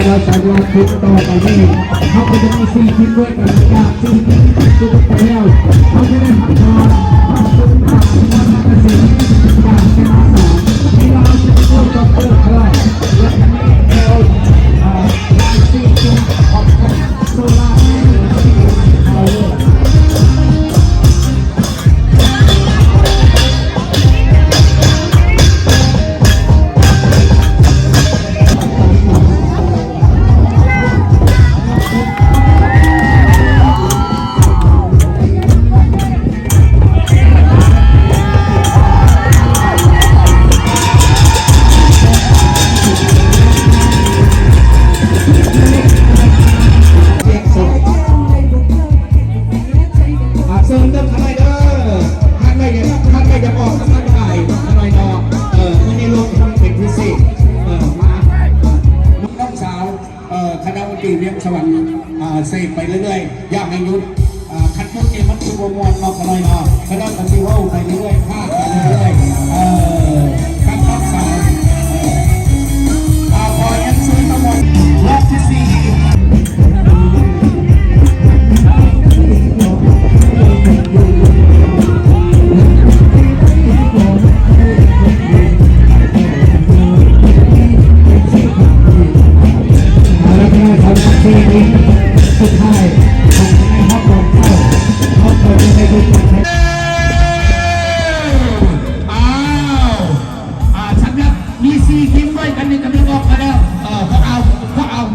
ແລ້ວສຳລັບຄລິບຕໍ່ໄປນີ້ ເຮົາກໍຈະມີສີ່ຄລິບດ້ວຍກັນ ຈາກສີ່ຄລິບທີ່ຈົບໄປແລ້ວ ເຮົາຈະໄດ້ພັກຜ່ອນ ພັກຊົມ ພັກຜ່ອນ ແລະກະຊິຈາກເວລາສອງ ເວລາສິບໂມງ ຈະເປີດເລີຍ ແລະກະມີແອວ ເອີ ຫຼາຍສີ່ຄລິບຂອງ ອ່າ ເຊີນເດີ ຂ້ານ້ອຍເດີ ຂ້ານ້ອຍຢ່າ ຂ້ານ້ອຍຢ່າອອກສະພາບກາຍເນາະ ຂ້ານ້ອຍເນາະ ເອີ ມື້ນີ້ລົງເປັນພິເສດ ເອີ ມາ ນ້ອງສາວ ເອີ ຄະນະວົງດົນຕີວຽງສະຫວັນ ເອີ ເສບໄປເລື້ອຍໆ ຢ່າໃຫ້ຢຸດ ເອີ ຄັນຢຸດນີ້ມັນຊິບໍ່ມ່ວນເນາະ ຂ້ານ້ອຍເນາະ ຂ້ານ້ອຍກໍຊິເວົ້າໄປເລື້ອຍໆ ພາກໄປເລື້ອຍໆ ເອີ ຄັນນ້ອງສາວ ເອີ ອ່າ ຂໍຮຽນເຊີນມາມ່ວນ ຮອບທີສີ່ ເອົາລະ ພີ່ນ້ອງ ສຳລັບທີ່ນີ້ສຸດທ້າຍຂອງໃນຮອບກ່ອນເຂົ້າ ຮອບກ່ອນຈະໄດ້ຢູ່ກັນ ອ້າວ ອ່າ ສຳລັບມີສີ່ທີມດ້ວຍກັນນີ້ກຳລັງອອກມາແລ້ວ ເອີ ພວກເອົາ ພວກເອົາ.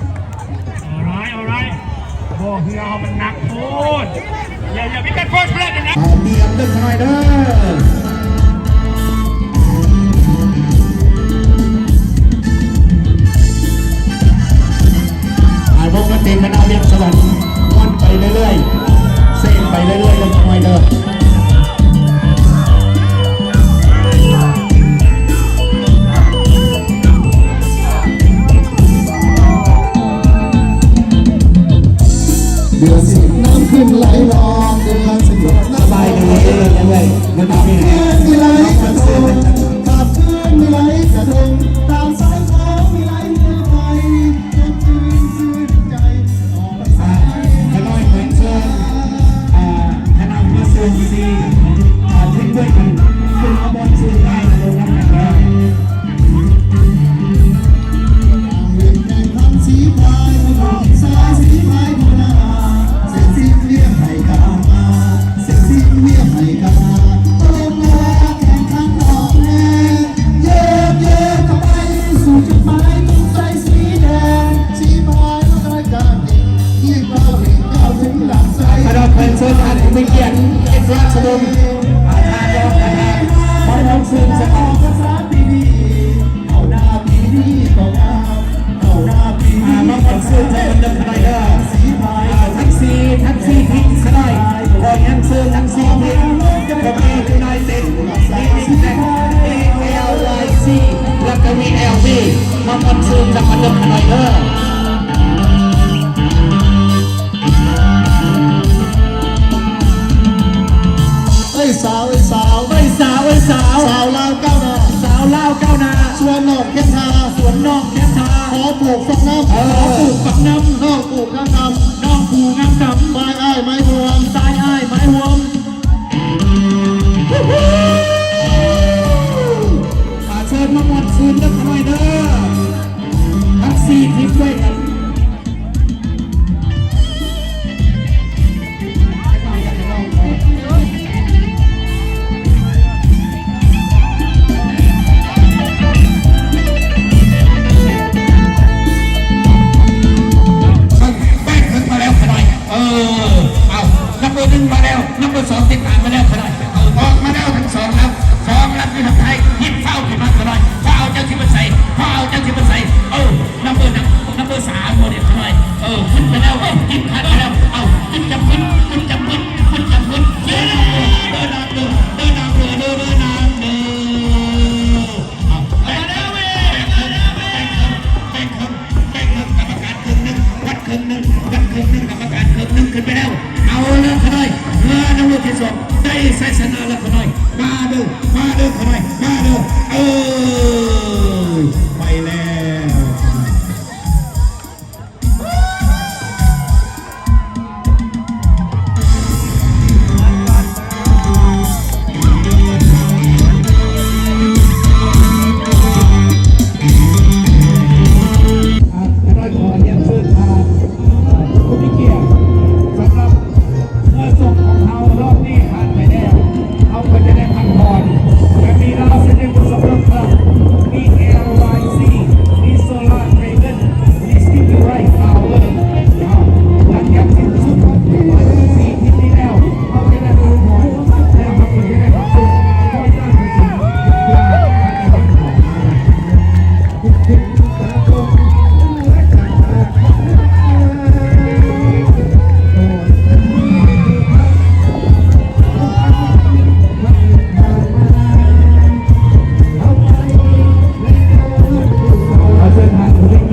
Alright, alright. ບໍ່ ເຮືອເຮົາມັນໜັກໂພດ. ຢ່າ ຢ່າມີການ first play ນະ. ເອົາ ຕຽມເດີ ຂ້ານ້ອຍເດີ. ອ່າ ວົງດົນຕີຄະນະວຽງສະຫວັນ ມ່ວນໄປເລື້ອຍໆ ເສບໄປເລື້ອຍໆ ເດີ ຂ້ານ້ອຍເດີ. ສະບາຍດີເອື້ອຍ ເອື້ອຍ ເອື້ອຍ ເອື້ອຍ ເອື້ອຍ ເອື້ອຍ ເອື້ອຍ. ອ່າ ຂ້ານ້ອຍຂໍເຊີນ ອ່າ ຄະນະຫົວໂຈກທີ່ ອ່າ ເຮັດດ້ວຍກັນ ຂຶ້ນມາມ່ວນຊື່ນໃນໂຮງໜັງນະ. ຄະນະເພິ່ນເຊີນທ່ານຜູ້ມີກຽດ ເອກອັຄລາຊະວົງ ອ່າ ທ່ານຮອງປະທານ ມາມ່ວນຊື່ນສະຫວັນ ອ່າ ມາມ່ວນຊື່ນສະຫວັນເດີ ຂ້ານ້ອຍເດີ. ທັງສີ່ ທັງສີ່ທີມສະໄດ ຂໍຮຽນເຊີນທັງສີ່ທີມ ກໍມີຢູໄນເຕັດ ມີອິມແພັກ ເອແອລວາຍຊີ ແລ້ວກໍມີແອລບີ ມາມ່ວນຊື່ນສະຫວັນເດີ ຂ້ານ້ອຍເດີ. ເອີຍສາວ ເອີຍສາວ ເອີຍສາວ ເອີຍສາວ ສາວລາວກ້າວໜ້າ ສາວລາວກ້າວໜ້າ ສວນໜອງແຄມທາ ສວນໜອງແຄມທາ ຂໍປູກຝັກນ້ຳ ເອີ ຂໍປູກຝັກນ້ຳ ນ້ອງປູງາມດຳ ນ້ອງປູງາມດຳ ຊາຍອ້າຍໄມ້ຮ່ວມ ຊາຍອ້າຍໄມ້ຮ່ວມ. ອ່າ ເຊີນມາມ່ວນຊື່ນເດີ ຂ້ານ້ອຍເດີ ທັງສີ່ທີມດ້ວຍກັນ. ເ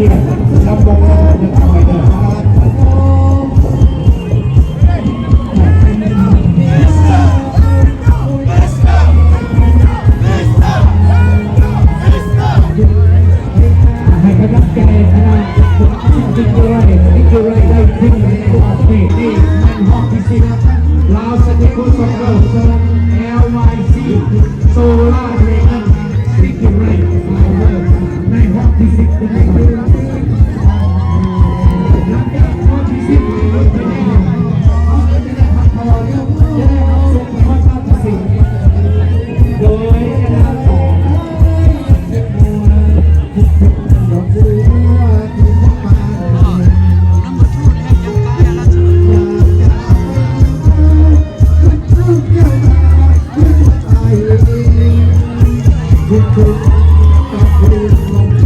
ລຳວົງເດີ ເດີນທາງໄປເດີ. ໃຫ້ກຳລັງໃຈຄະນະ Sticky Rice Sticky Rice ໄດ້ທີ່ໜຶ່ງໃນຮອບນີ້ ນີ້ແມ່ນຮອບທີສິບ Lao Sneaker Soccer ຂອງ ແອລວາຍຊີ Solar Dragon Sticky Rice Flower ໃນຮອບທີສິບ ເປັນທີ່ ຫຼັງຈາກຮອບທີສິບ ເຮົາຈະໄດ້ ເຮົາຈະໄດ້ພັກຜ່ອນ ຈະໄດ້ຮັບຊົມຮອບທີສິບ ໂດຍຄະນະ Thank you.